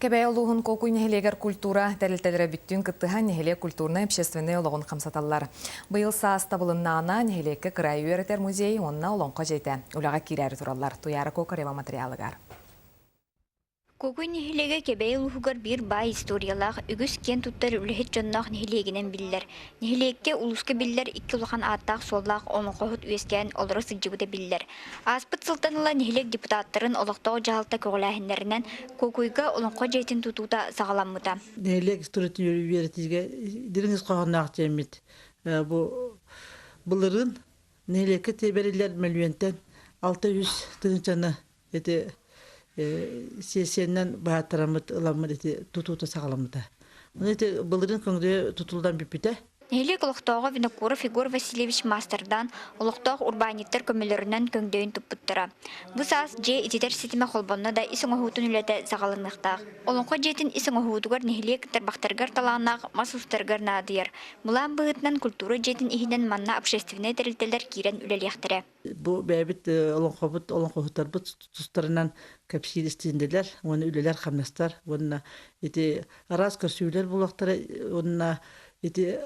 Кэбээйи улууһун Куокуй нэһилиэгэр культура тэрилтэлэрэ бүттүүн кыттыһан нэһилиэк культурнай-общественнай олоҕун хамсаталлар. Быйыл саас табылыннаҕына нэһилиэккэ кыраайы үөрэтэр музей уонна олоҥхо дьиэтэ үлэҕэ киирээри тураллар. Туйаара Кокарева матырыйаалыгар. Куокуй нэһилиэгэ Кэбээйи улууһугар биир баай историялаах, үгүс киэн туттар үлэһит дьонноох нэһилиэгинэн биллэр. Нэһилиэккэ улууска биллэр икки улахан ааттаах-суоллаах олоҥхоһут үөскээн олоро сылдьыбыта биллэр. Ааспыт сылтан ыла нэһилиэк депутаттарын олохтоох дьаһалта көҕүлээһиннэринэн Куокуйга Олоҥхо дьиэтин тутуута саҕаламмыта. Нэһилиэк историятын үөрэтиигэ дириҥ ис хоһоонноох дьиэммит бу былырыын нэһилиэккэ бэриллэр мөлүйүөнтэн 600 тыһыынчаны ити сиэссийэннэн баһааттараммыт ыламмыт ити тутуута саҕаламмыта. Аны ити былырыын көҥдөйө тутуллан бүппүтэ. Нэһилиэк олохтооҕо Винокуров Егор Васильевич маастардаан олохтоох урбаанньыттар көмөлөрүнэн көҥдөйүн туппуттара. Бу саас дьиэ ититэр ситимэ холбонно да ис оҥоһуутун үлэтэ саҕаланыахтаах. Олоҥхо дьиэтин ис оҥоһуутугар нэһилиэк тарбахтарыгар талааннаах мас уустарыгар наадыйар. Былаан быһыытынан культура дьиэтин иһинэн манна общественнай тэрилтэлэр киирэн үлэлиэхтэрэ. Бу бэйэбит олоҥхобут, олоҥхоһуттарбыт тустарынан кэпсиир истиэндэлэр уонна үлэлэр-хамнастар уонна ити араас көрсүүлэр буолуохтара уонна ити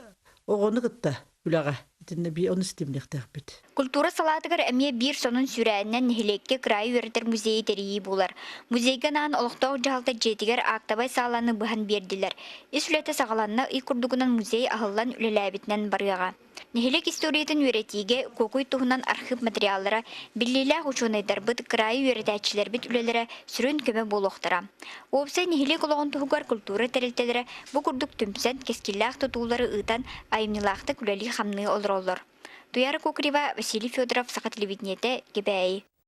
оҕону кытта үлэҕэ итиннэ бии ону ситимниэхтээхпит. Культура салаатыгар эмиэ биир сонун сүүрээнинэн нэһилиэккэ кыраайы үөрэтэр музейы тэрийии буолар. Музейга анаан олохтоох дьаһалта дьиэтигэр аактабай сааланы быһан биэрдилэр. Ис үлэтэ саҕаланна ый курдугунан музей аһыллан үлэлээбитинэн барыаҕа. Нэһилиэк историятын үөрэтиигэ Куокуй туһунан архыып материаллара, биллиилээх учуонайдарбыт, кыраайы үөрэтээччилэрбит үлэлэрэ сүрүн көмө буолуохтара. Уопсай нэһилиэк олоҕун туһугар культура тэрилтэлэрэ бу курдук түмсэн, кэскиллээх тутуулары ыытан, айымньылаахтык үлэлии-хамныы олороллор. Туяра Кокорева, Василий Федоров, Саха телевидениетэ, Кэбээйи.